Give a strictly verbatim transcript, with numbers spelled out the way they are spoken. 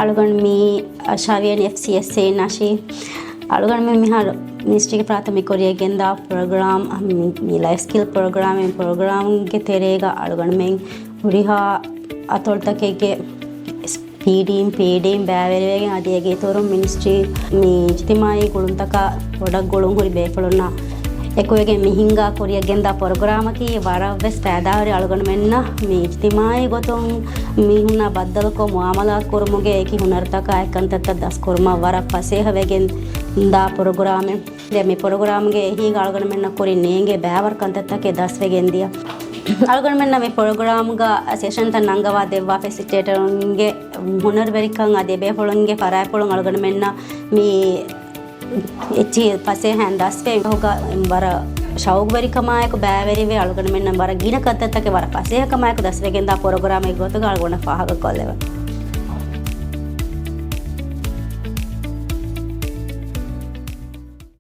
އަޅުގަނޑު މި ޝާވިޔަނި އެފްސީއެސްއޭ ނަޝީ. އަޅުގަނޑުމެން މިހާރު މިނިސްޓްރީގެ ފަރާތުން މި ކުރިޔަށް ގެންދާ ޕްރޮގްރާމް، މި، މި ލައިފް ސްކިލް ޕްރޮގްރާމް، މި ޕްރޮގްރާމްގެ ތެރޭގަ އަޅުގަނޑުމެން ހުރިހާ އަތޮޅުތަކެއްގެ ސްޕީޑީން، ޕީޑީން ބައިވެރިވެގެން އަދި އޭގެ އިތުރުން މިނިސްޓްރީ މި އިޖްތިމާއީ ގުޅުންތަކާ ބޮޑަށް ގުޅުން ހުރި ބޭފުޅުންނާ އެކުވެގެން މި ހިންގާ ކުރިޔަށް ގެންދާ ޕްރޮގްރާމަކީ ވަރަށްވެސް ފައިދާހުރި. އަޅުގަނޑުމެންނަށް މި އިޖްތިމާއީ ގޮތުން މީހުންނާ ބައްދަލުކޮށް މުއާމަލާތް ކުރުމުގެ އެކި ހުނަރުތަކާ އެއްކަންތައްތައް ދަސްކުރުމަށް ވަރަށް ފަސޭހަވެގެން ދާ ޕްރޮގްރާމެއް. ދެން މި ޕްރޮގްރާމްގެ އެހީގަ އަޅުގަނޑުމެންނަށް ކުރިން ނޭނގޭ ބައިވަރު ކަންތައްތަކެއް ދަސްވެގެން ދިޔަ. އަޅުގަނޑުމެންނަށް މި ޕްރޮގްރާމްގަ ސެޝަންތައް ނަންގަވާ ދެއްވާ ފެސިލިޓޭޓަރުންގެ ހުނަރުވެރިކަން އަދި އެބޭފުޅުންގެ ފަރާތްޕުޅުން އަޅުގަނޑުމެންނަށް މި އެއްޗިހި ފަސޭހައިން ދަސްވެ އެކުގަ ވަރަށް ޝައުގުވެރިކަމާއެކު ބައިވެރިވެ އަޅުގަނޑުމެންނަށް ވަރަށް ގިނަ ކަންތައްތަކެއް ވަރަށް ފަސޭހަކަމާއެކު ދަސްވެގެންދާ ޕްރޮގްރާމެއް ގޮތުގަ އަޅުގަނޑަށް ފާހަގަކޮށްލެވެ.